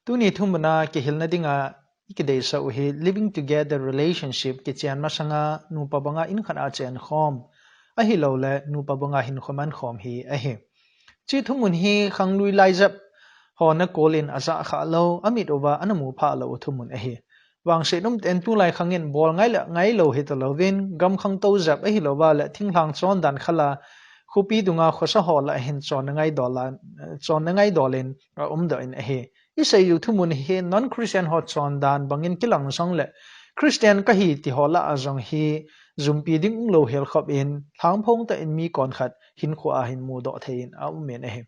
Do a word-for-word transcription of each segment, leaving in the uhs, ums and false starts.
Tuni thumun a kihilna dinga i kideisah u hi living together relationship, kichen masanga nupa banga in khat a chen khom, ahilouleh nupa banga hinkho man khom hi ahi. Chi thumun hi khanglui laijep ho na kolin aja kha lou, amit uva ana mu pha lou u thumun ahi. Vangset umten tulai khangin bol ngai le ngai lou hi talouvin, gam khangtou jep ahilouva le thinglhang chondan khala, khopi dunga khosa ho lah hin chonna ngaidol a, chonna ngaidol in aumdoh in ahi. I sei u thumun hi non-Christian ho chondan bangin kilang jongle, Christian kahi ti ho lah a jong hi jumpi ding umlou hel khop in, lhangphong tah in mi konkhat hinkho a hin mudoh thei in aum in ahi.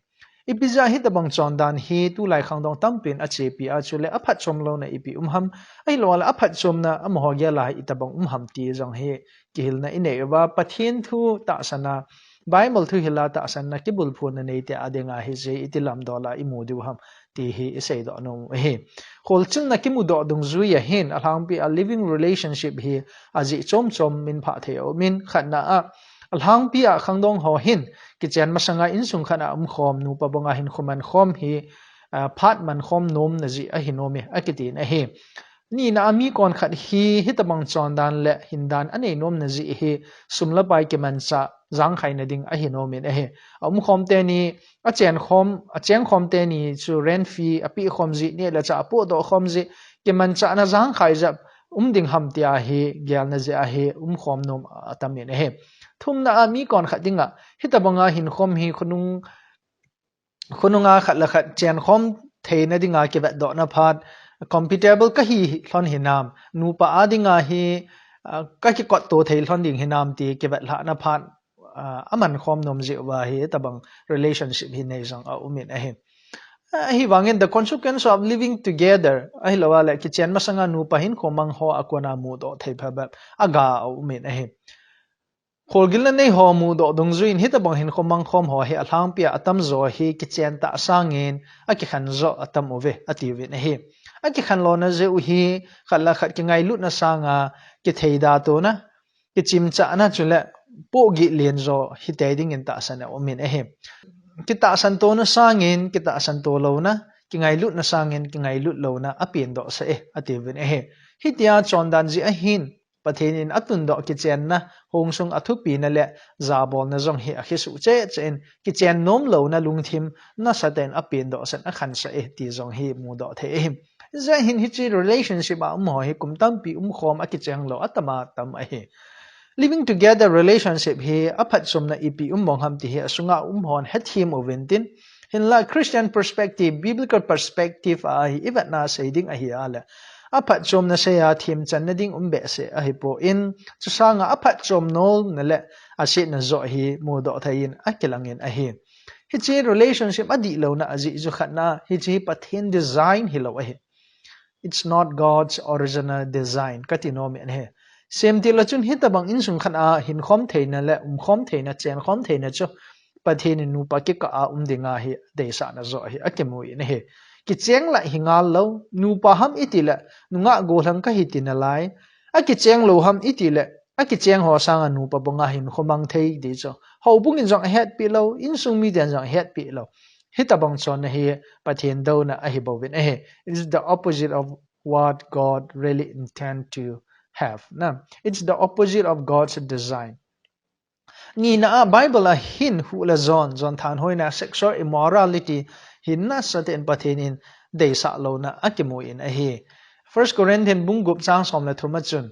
Ipi jeh a hitobang chondan hi tulai khangdong tampin achepi a, chule aphatchom louna ipi um ham, ahilouleh aphatchomna amaho gel a hi itobang um ham ti jong hi kihilna i nei uva, Pathen thu tahsan a, Bible thu hil a tahsan a kibulphuna neite a dinga hiche iti lamdol a i mu diu ham ti hi i seidoh nom u ahi. Kholchilna kimudoh dungjui a hin alhangpi a living relationship hi ajeh chom chom min phah thei aum in, khatna a, alhangpi a khangdong ho hin kichen masanga insung khat a um khom, nupa banga hinkho man khom hi, ah, phat man khom nomna jeh ahi nom e, akiti in ahi. Nina a mi konkhat hi hitobang chondan le hindan anei nomna jeh hi sum le pai kimanchah jangkhaina ding ahi nom in ahi. Aumkhom teni, achen khom, acheng khom teni chu rent fee ape khom jeh, neh le chah apohdoh khom jeh, kimanchahna jangkhai jep um ding ham tia hi gelna jeh a hi umkhom nom atam in ahi. Thumna a mi konkhat dinga hitobanga hinkhom hi khonung, khonunga khat le khat chen khom theina dinga kivetdohna phat, compatible kahi lhon hinam, nupa a dinga hi, ah, kakikotto thei lhon ding hinam ti kivetlhahna phat, ah, aman khom nom jeh uva hitobang relationship hi nei jong aum in ahi. Ah, ahivangin the consequence of living together, ahilouleh kichen masanga nupa hinkho mang ho a kona mudoh thei phabep aga aum in ahi. Kholgilna nei ho mudoh dungjui in hitobang hinkho mang khom ho hi alhangpi a atamjo hi kichen tah sangin akikhen jo atam uve, atiuvin ahi. Akikhen lona jeh u hi khat le khat kingailutna sanga kitheida tona, kichimchahna chule pohgih len jo hitei dingin tahsan aum in ahi. Kitahsan tona sangin kitahsan to louna, kingailutna sangin kingailut louna apendoh sah e, atiuvin ahi. Hitia chondan jeh a hin Pathen in atundoh kichenna, hongsung athupina le jabolna jong hi akisuh cheh cheh in, kichen nom louna lungthim nasatah in apendoh sah in akhansah e ti jong hi mudoh thei ahi. Hijeh hin hiche relationship a um ho hi kum tampi umkhom a kicheng lou atam atam ahi. Living together relationship hi aphatchomna ipi um mong ham ti hi asunga um hon hethem uvin tin, hinla Christian perspective, biblical perspective a hi i vetna sei ding ahi a le, aphatchomna sei a themchanna ding um behseh ahipoi, chusanga aphatchom nomna le asetna joh hi mudoh thei in akilang in ahi. Hiche relationship adih louna ajeh chu khatna, hiche hi Pathen design hilou ahi. It's not God's original design, kati nom in ahi. Semtil a chun hitobang insung khat a hinkhom theina le umkhom theina, chenkhom theina chu Pathen in nupa kikah a um dinga hi deisahna joh hi akimu in ahi. Kicheng lah hi ngal lou, nupa ham iti le, nungah gollhang kahi ti nalai. Akicheng lou ham iti le, akicheng ho sanga nupa banga hinkho mang thei ti chu houbung in jong ahetpi lou, insung miten jong ahetpi lou. Hitobang chonna hi Pathen douna ahi bouvin ahi. It's the opposite of what God really intend to have. Na, it's the opposite of God's design. Nina a Bible a hin huh le jon, jon thanhoina, sexual immorality hi nasatah in Pathen in deisah louna akimu in ahi. First Corinthians bung gup chang som le thum a chun,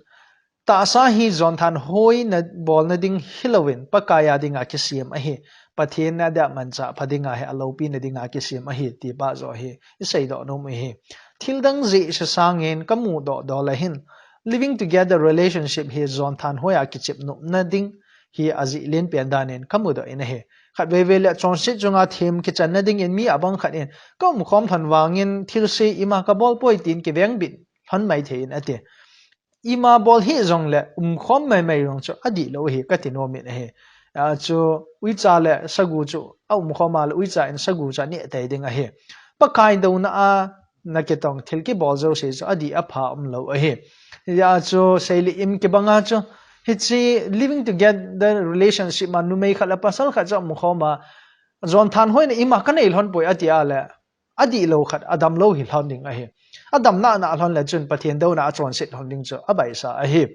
tahsa hi jon thanhoina bolna ding hilouvin, Pakai a dinga kisem ahi. Pathen in adia manchah pha dinga hi, aloupina dinga kisem ahi, ti pa joh hi i seidoh nom u ahi. Thil dang jeh sesangin kamudoh dol a hin, living together relationship hi jon thanhoi a kichep nopna ding hi ajeh lenpen dan in kamudoh in ahi. Khatvei vei le chonset chunga them kichanna dingin mi abang khat in, ka umkhom lhon vangin thilse ima kabol poi tin kivengbit lhon mai thei in ati. Ima bol hih jongle umkhom maimai jong chu adih lou ahi, kati nom in ahi. A chu uicha le sagu chu aumkhom a le uicha in sagu chu aneh tei ding ahi. Pakai douna a nakitong thil kibol jouse chu adih apha umlou ahi. Hijeh a chu seilih im kibang a chu, hiche living together relationship ma numei khat le pasal khat chu aumkhom a, jon thanhoina ima kanei lhon poi ati a le, adih lou khat, adam lou hi lhon ding ahi. Adam nana lhon le chun Pathen douna a chonset lhon ding chu abaisa ahi.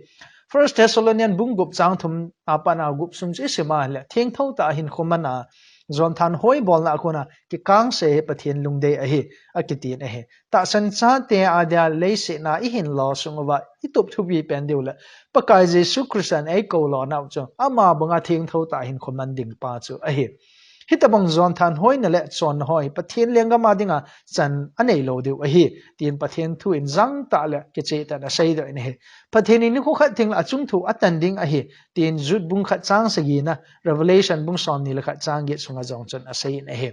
First Thessalonian bung gup chang thum a pat a gup sung chu isima le, thengtho tah a hinkho man a, jon thanhoi bolna a kona kikangse hi Pathen lungdei ahi, akitin ahi. Tahsan chate adia leiset a ihin lo sung uva itup thupi pen diu le, Pakai Jesu Christan eikou lona u chu ama banga thengtho tah a hinkho man ding pa chu ahi. Hitabang jon thanhoina le chonna ho hi Pathen lenggam a dinga chan anei lou diu ahi, tin Pathen thu in jangtah le kicheh tah in aseidoh in ahi. Pathen in nikho khat teng le achung thu atan ding ahi, tin Jude bung khat chang sagi na, Revelation bung somni le khat chang get sunga jong chun asei in ahi.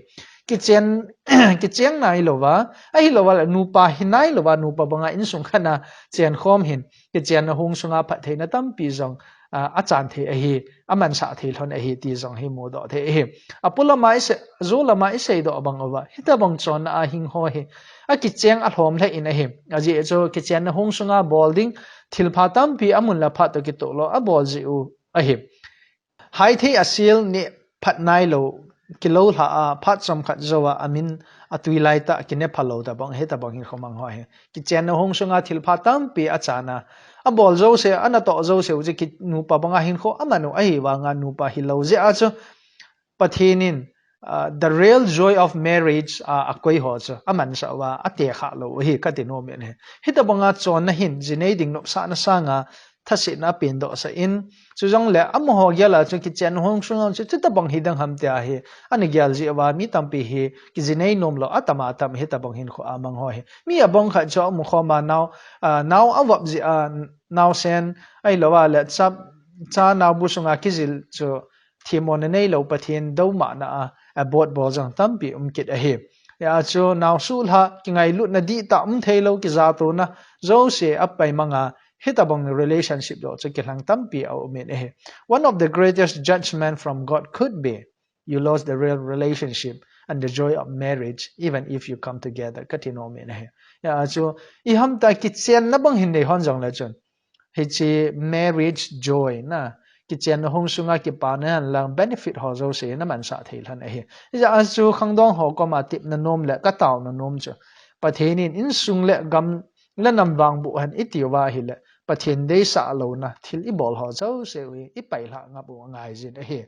Kichen, kicheng nailouva, ahilouva le nupa hi nailouva, nupa banga insung khat a chenkhom hin, kichenna hung sunga phattheina tampi jong, a, achan thei ahi, amansah thei lhon ahi ti jong hi mudoh thei ahi. Apolama ise, ajolama iseidoh bang uva, hitabang chonna a hing ho hi akicheng alhom lheh in ahi. Ajeh chu kichenna hung sunga bol ding thilpha tampi amun le phat toh kitoh lou abol jeh u ahi. Haithei asil ni phat nailou, kilou lha a, phat chomkhat jouva amin atui lai tah, kine phalou tabang, hitabang hinkho mang ho hi. Kichenna hung sunga thilpha tampi achan a, abol jouse, anatoh jouse u chu ki, nupa banga hinkho aman u ahivanga nupa hilou jeh a chu Pathen in, ah, the real joy of marriage, ah, akoi ho chu amansah uva, atekha lou u ahi, kati nom in ahi. Hitabanga chonna hin jinei ding nopsahna sanga thasetna apendoh sah in, chujongle amaho gel a chu kichenna hung sunga chu chutabang hiding ham tia hi ana gel jeh uva mi tampi hi kijinei nom lou atam atam, hitabang hinkho a mang ho hi. Mi abang khat chu amu khom a nao, ah, nao avop jeh a, naosen, ahilouva le cha, cha naobu sunga kijil chu themmona neilou, Pathen doumahna a, abort bol jong tampi um kit ahi. Hia chu naosuh lha, kingailutna dihtah um theilou, kijatona jouse apai manga, hitabang relationship joh chu kilhang tampi aum in ahi. One of the greatest judgment from God could be you lost the real relationship and the joy of marriage, even if you come together, kati nom in ahi. Hia chu, iham tia kichenna bang hin nei hon jongle chun, hiche marriage joy na, kichenna hung sunga kipana hen lang benefit ho jouse namansah thei lhon ahi. Hijeh a chu khangdong ho koma tepna nom le kataona nom chu, Pathen in insung le gam le nam vangboh hen itiuva ahile, Pathen deisah louna thil ibol ho jouse u hi ipailhah ngap u angaijin ahi.